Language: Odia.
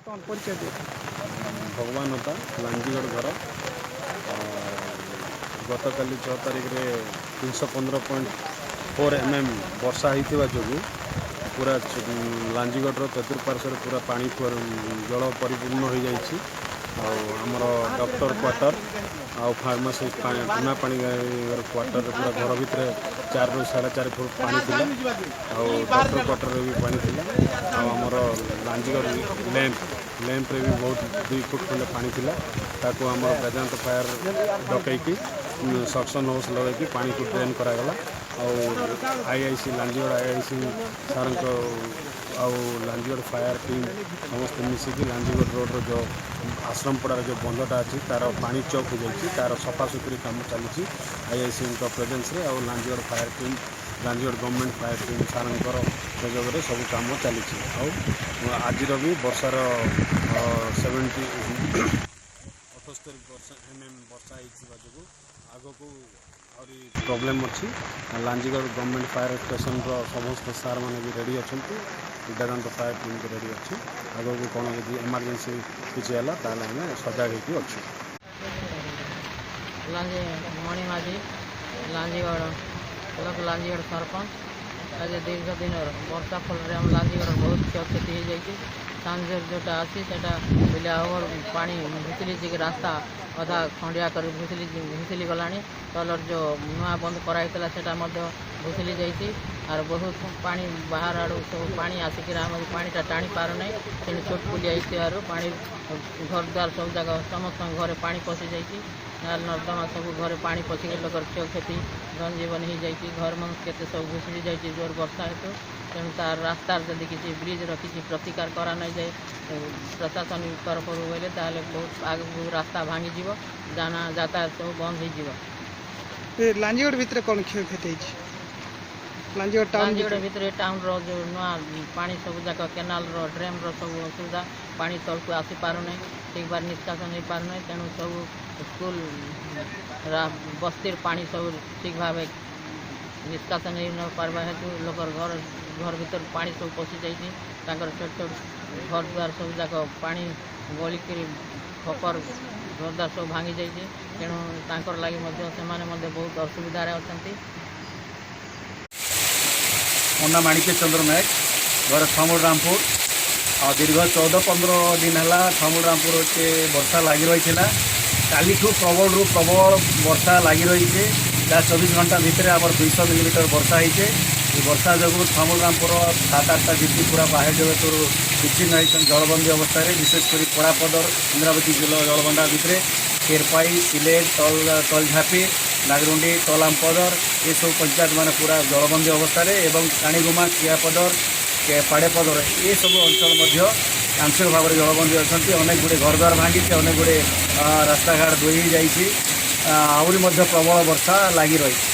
କ'ଣ ପରିଚୟ ଦିଅ। ଭଗବାନ ହୋତା, ଲାଞ୍ଜିଗଡ଼ ଘର। ଗତକାଲି 6 ତାରିଖରେ 315.4 mm ବର୍ଷା ହେଇଥିବା ଯୋଗୁଁ ପୁରା ଲାଞ୍ଜିଗଡ଼ର ଚତୁଃପାର୍ଶ୍ୱରେ ପୁରା ପାଣି, ଜଳ ପରିପୂର୍ଣ୍ଣ ହୋଇଯାଇଛି। ଆଉ ଆମର ଡକ୍ଟର କ୍ୱାର୍ଟର ଆଉ ଫାର୍ମାସି ଟୁନା ପାଣି କ୍ୱାର୍ଟରରେ ପୁରା ଘର ଭିତରେ 4ରୁ 4.5 ଫୁଟ ପାଣି ଥିଲା। ଆଉ ଡକ୍ଟର କ୍ୱାର୍ଟରରେ ବି ପାଣି ଥିଲା। ଆଉ ଆମର ଲାଞ୍ଜିଗଡ଼ ଲ୍ୟାମ୍ପରେ ବି ବହୁତ 2 ଫୁଟ ଖଣ୍ଡେ ପାଣି ଥିଲା। ତାକୁ ଆମର ବେଦାନ୍ତ ଫାୟାର ଡକେଇକି ସକ୍ସନ୍ ହୋସ୍ ଲଗାଇକି ପାଣିକୁ ଡ୍ରେନ୍ କରାଗଲା। ଆଉ ଆଇଆଇସି, ଲାଞ୍ଜିଗଡ଼ ଆଇଆଇସି ସାର୍ଙ୍କ ଆଉ ଲାଞ୍ଜିଗଡ଼ ଫାୟାର ଟିମ୍ ସମସ୍ତେ ମିଶିକି ଲାଞ୍ଜିଗଡ଼ ରୋଡ଼ର ଯେଉଁ ଆଶ୍ରମପଡ଼ାର ଯେଉଁ ବନ୍ଧଟା ଅଛି, ତା'ର ପାଣି ଚୋକ୍ ହୋଇଯାଇଛି। ତା'ର ସଫାସୁତୁରି କାମ ଚାଲିଛି ଆଇଆଇସିଙ୍କ ପ୍ରେଜେନ୍ସରେ। ଆଉ Lanjigarh fire team, Lanjigarh government fire team ସାର୍ଙ୍କର ସହଯୋଗରେ ସବୁ କାମ ଚାଲିଛି। ଆଉ ଆଜିର ବି ବର୍ଷାର 78 ବର୍ଷା ଏମ୍ ଏମ୍ ବର୍ଷା ହେଇଥିବା ଯୋଗୁଁ ଆଗକୁ ଆହୁରି ପ୍ରୋବ୍ଲେମ୍ ଅଛି। ଲାଞ୍ଜିଗଡ଼ ଗଭର୍ଣ୍ଣମେଣ୍ଟ ଫାୟାର ଷ୍ଟେସନର ସମସ୍ତ ସାର୍ମାନେ ବି ରେଡ଼ି ଅଛନ୍ତି। ବେଦାନ୍ତ ଫାୟାର ଟିମ୍ ବି ରେଡ଼ି ଅଛି। ଆଗକୁ କ'ଣ ଯଦି ଏମର୍ଜେନ୍ସି କିଛି ହେଲା, ତାହେଲେ ଆମେ ସଜାଗ ହେଇକି ଅଛୁ। ଲାଞ୍ଜି ମଣି ମାଝୀ, ଲାଞ୍ଜିଗଡ଼ ବ୍ଲକ ଲାଞ୍ଜିଗଡ଼ ସରପଞ୍ଚ। ଆଜି ଦୀର୍ଘ ଦିନର ବର୍ଷା ଫଳରେ ଆମ ଲାଞ୍ଜିଗଡ଼ ବହୁତ କ୍ଷୟକ୍ଷତି ହେଇଯାଇଛି। ସାଞ୍ଜର ଯେଉଁଟା ଅଛି, ସେଇଟା ବିଲା ଓଭର ପାଣି ଭୁଷୁଲିଛି, ରାସ୍ତା ଅଧା ଖଣ୍ଡିଆ କରି ଭୁଷୁଲି ଭୁଷୁଲି ଗଲାଣି। ତଲର ଯେଉଁ ନୂଆ ବନ୍ଦ କରାହେଇଥିଲା, ସେଇଟା ମଧ୍ୟ ଭୁଷୁଲି ଯାଇଛି। ଆର୍ ବହୁତ ପାଣି, ବାହାର ଆଡ଼ୁ ସବୁ ପାଣି ଆସିକିରି ଆମ ପାଣିଟା ଟାଣି ପାରୁନାହିଁ। ତେଣୁ ଛୋଟ ପୁଲିଆ ହେଇଥିବାରୁ ପାଣି ଘର ଦ୍ୱାର ସବୁ ଜାଗା ସମସ୍ତଙ୍କ ଘରେ ପାଣି ପଶି ଯାଇଛି। ନାଳ ନର୍ଦ୍ଦମା ସବୁ ଘରେ ପାଣି ପଶିକି ଲୋକର କ୍ଷୟକ୍ଷତି, ଧନଜୀବନ ହେଇଯାଇଛି। ଘର ମାନ କେତେ ସବୁ ଭୁଷୁଡ଼ି ଯାଇଛି ଜୋର ବର୍ଷା ହେତୁ। ତେଣୁ ତାର ରାସ୍ତାର ଯଦି କିଛି ବ୍ରିଜ୍ର କିଛି ପ୍ରତିକାର କରା ନାଇଯାଏ ପ୍ରଶାସନିକ ତରଫରୁ ବୋଇଲେ, ତାହେଲେ ବହୁତ ଆଗକୁ ରାସ୍ତା ଭାଙ୍ଗିଯିବ, ଯାତାୟାତ ସବୁ ବନ୍ଦ ହେଇଯିବ। ଏ ଲାଞ୍ଜିଗଡ଼ ଭିତରେ କ'ଣ କ୍ଷୟକ୍ଷତି ହେଇଛି ଲାଞ୍ଜିଗଡ଼ ଟାଉନ୍? ଲାଞ୍ଜିଗଡ଼ ଭିତରେ ଟାଉନର ଯେଉଁ ନୂଆ ପାଣି ସବୁ ଯାକ କେନାଲର ଡ୍ରେନ୍ର ସବୁ ଅସୁବିଧା। ପାଣି ତଳକୁ ଆସିପାରୁନାହିଁ, ଠିକ୍ ଭାବରେ ନିଷ୍କାସନ ହେଇପାରୁନାହିଁ। ତେଣୁ ସବୁ ସ୍କୁଲ ବସ୍ତିର ପାଣି ସବୁ ଠିକ୍ ଭାବେ ନିଷ୍କାସନ ହେଇ ନ ପାରିବା ହେତୁ ଲୋକର ଘର ଘର ଭିତରେ ପାଣି ସବୁ ପଶି ଯାଇଛି। ତାଙ୍କର ଛୋଟ ଛୋଟ ଘର ଦ୍ୱାର ସବୁ ଯାକ ପାଣି ଗଳିକିରି ଖପର ଘର ଦ୍ୱାର ସବୁ ଭାଙ୍ଗି ଯାଇଛି। ତେଣୁ ତାଙ୍କର ଲାଗି ମଧ୍ୟ ସେମାନେ ମଧ୍ୟ ବହୁତ ଅସୁବିଧାରେ ଅଛନ୍ତି। ମୋ ନାଁ ମାଣିକ୍ୟ ଚନ୍ଦ୍ର ନାୟକ, ଘର ଥୁଆମୂଳ ରାମପୁର। ଆଉ ଦୀର୍ଘ 14-15 ଦିନ ହେଲା ଥୁଆମୂଳ ରାମପୁର ହচ্ছে ବର୍ଷା ଲାଗି ରହିଥିଲା। କାଲିଠୁ ପ୍ରବଳରୁ ପ୍ରବଳ ବର୍ଷା ଲାଗି ରହିছে, ଯାହା 24 ଘଣ୍ଟା ଭିତରେ ଆମର 200 ମିଲିମିଟର ବର୍ଷା ହେଇছে। ଏ ବର୍ଷା ଯୋଗୁଁ ଥୁଆମୂଳ ରାମପୁର ସାତ ଆଠଟା ଜିପି ପୁରା ବାହ୍ୟ ଜଗତରୁ ବିଚ୍ଛିନ୍ନ ହେଇଛନ୍ତି, ଜଳବନ୍ଦୀ ଅବସ୍ଥାରେ। ବିଶେଷ କରି ପଡ଼ାପଦର, ଇନ୍ଦ୍ରାବତୀ ଜଳଭଣ୍ଡାର ଭିତରେ କେରପାଇ, ସିଲେଟ, ତଲଝାପି, ନାଗରୁଣ୍ଡି, ତଲାମପଦର, ଏସବୁ ପଞ୍ଚାୟତ ମାନେ ପୁରା ଜଳବନ୍ଦୀ ଅବସ୍ଥାରେ ଏବଂ କାଣିଗୁମା, କିଆପଦର, ପାଡ଼େପଦର ଏସବୁ ଅଞ୍ଚଳ ମଧ୍ୟ ଆଂଶିକ ଭାବରେ ଜଳବନ୍ଦୀ ଅଛନ୍ତି। ଅନେକ ଗୁଡ଼ିଏ ଘରଦ୍ୱାର ଭାଙ୍ଗିଛି, ଅନେକ ଗୁଡ଼ିଏ ରାସ୍ତାଘାଟ ଧୋଇ ହେଇଯାଇଛି। ଆହୁରି ମଧ୍ୟ ପ୍ରବଳ ବର୍ଷା ଲାଗି ରହିଛି।